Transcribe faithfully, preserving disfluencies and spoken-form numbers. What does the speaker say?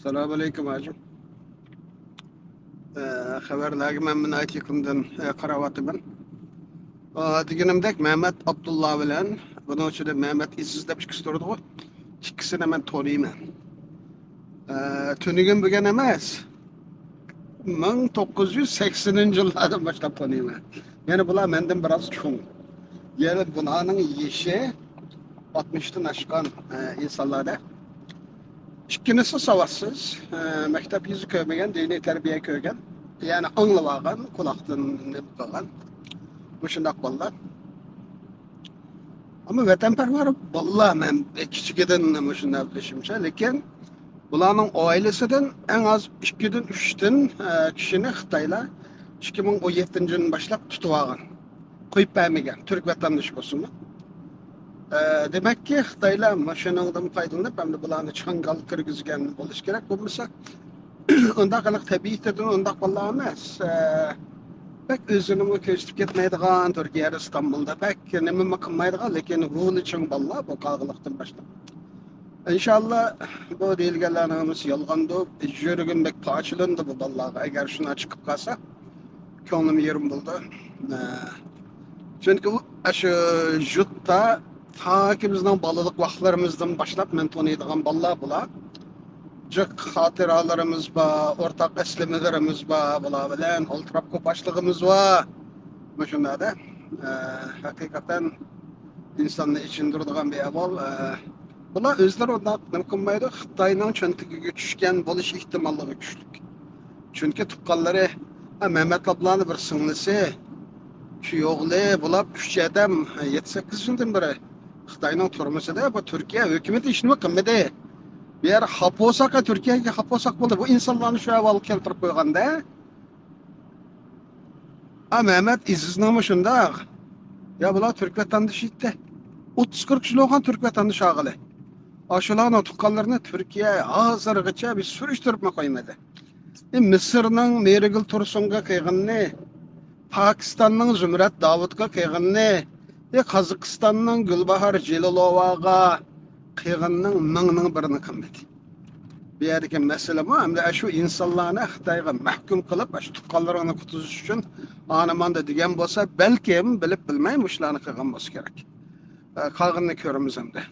ئەسسالامۇئەلەيكۇم ھاجىم. ئە، خەۋەرلەرگە مەن ناھايىتى يېقىندىن، ئە، قاراۋاتىمەن. ئە، دېگىنىمدەك، مەمەت ئابدۇللا بىلەن، بۇنىڭ ئىچىدە مەمەت ئېزىز دەپ ئىككىسى تۇرىدىغۇ، ئىككىسىنى مەن تونۇيمەن. ئە، تۈنۈگۈن بۈگۈن ئەمەس، مىڭ توققۇز يۈز سەكسىنىنچى يىللاردىن باشلاپ تونۇيمەن. يەنى بۇلار مەندىن بىراز چوڭ. يەنى بۇلارنىڭ يېشى ئاتمىشتىن ئاشقان، ئە، ئىنسانلاردا. ئىككىنچىسى ساۋاتسىز، ئە، مەكتەپ يۈزى كۆرمىگەن، دىنىي تەربىيە كۆرگەن، يەنى ئاڭلىۋالغان، قۇلاقتىن نېمە قىلغان، مۇشۇنداق بالىلار. ئەمما ۋەتەنپەرۋەر بالىلار، مەن كىچىكىدىن مۇشۇنداق بىلىشىمچە، لېكىن بۇلارنىڭ ئائىلىسىدىن ئەڭ ئاز ئىككىدىن، ئۈچتىن، ئە، كىشىنى خىتايلار ئىككى مىڭ ئون يەتتىنچى يىلدىن باشلاپ تۇتۇۋالغان، قويۇپ بەرمىگەن، تۈرك ۋەتەندىشى بولسىمۇ. ئە، دېمەككى، خىتايلار مۇشۇنىڭدىن پايدىلىنىپ، ئەمدى بۇلارنى چاڭگال كىرگۈزگەن بولۇشى كېرەك. بولمىسا، ئۇنداق قىلىق تەبىئىتىدىن ئۇنداق بالىلار ئەمەس. ئە، بەك ئۆزىنىمۇ كۆرسىتىپ كەتمەيدىغان، تۈركىيەدە، ئىستانبۇلدا بەك نېمىمۇ قىلمايدىغان، لېكىن روھى چىڭ بالىلار بۇ قالغىلىقتىن باشلاپ. ئىنشاللا بۇ دېيىلگەنلەرنىڭ ھەممىسى يالغاندۇ. يۈرىكىم بەك پارچىلىنىدۇ بۇ بالىلارغا، ئەگەر شۇنداق چىقىپ قالسا. كۆڭلۈم يېرىم بولدى. ئە، چۈنكى ئۇ، ئاشۇ يۇرتتا تاكى بىزنىڭ بالىلىق ۋاقىتلىرىمىزدىن باشلاپ مەن تونۇيدىغان بالىلار بۇلار. جىق خاتىرىلىرىمىز بار، ئورتاق ئەسلىمىلىرىمىز بار، بۇلار بىلەن ئولتۇراپ قوپاشلىقىمىز بار. مۇشۇنداقتا، ئە، ھەقىقەتەن ئىنساننى ئېچىندۇرىدىغان بىر ئەھۋال. ئە، بۇلار ئۆزلىرى ئۇنداق نېمە قىلمايدۇ، خىتاينىڭ چۆنتىكىگە چۈشكەن بولۇش ئېھتىماللىقى كۈچلۈك. چۈنكى تۇغقانلىرى، ھە، مەمەت ئابلانىڭ بىر سىڭلىسى، كۈيئوغلى، بۇلار ئۈچ ئادەم، ھە، يەتتە سەككىز يىلدىن بېرى خىتاينىڭ تۈرمىسىدە. بۇ تۈركىيە ھۆكۈمىتى ھېچنېمە قىلمىدى. بۇ يەر خاپا بولساق، تۈركىيەگە خاپا بولساق بولدى. بۇ ئىنسانلارنى شۇ ئەھۋالغا كەلتۈرۈپ قويغاندا. ھە، مەمەت ئېزىزنىڭمۇ شۇنداق. يا، بۇلار تۈرك ۋەتەندىشى ئىدى. ئوتتۇز قىرىق يىل بولغان تۈرك ۋەتەندىشى ئاغىلى. ئاشۇلارنىڭ تۇغقانلىرىنى تۈركىيە ھازىرغىچە بىر سۈرۈشتۈرۈپمۇ قويمىدى. ئى، مىسىرنىڭ مېرىگۈل تۇرسۇنغا قىلغىنىنى، پاكىستاننىڭ زۇمرەت داۋۇتقا قىلغىنىنى، ئى، قازاقىستاننىڭ گۈلباھار جېلىلوۋاغا قىلغىنىنىڭ مىڭنىڭ بىرىنى قىلمىدى. بۇ يەردىكى مەسىلىمۇ ئەمدى شۇ ئىنسانلارنى خىتايغا مەھكۇم قىلىپ، شۇ تۇغقانلىرىڭنى قۇتقۇزۇش ئۈچۈن ئانىماندا دېگەن بولسا، بەلكىم بىلىپ بىلمەي مۇشۇلارنى قىلغان بولسا كېرەك. ئە، قالغىنىنى كۆرىمىز ئەمدى.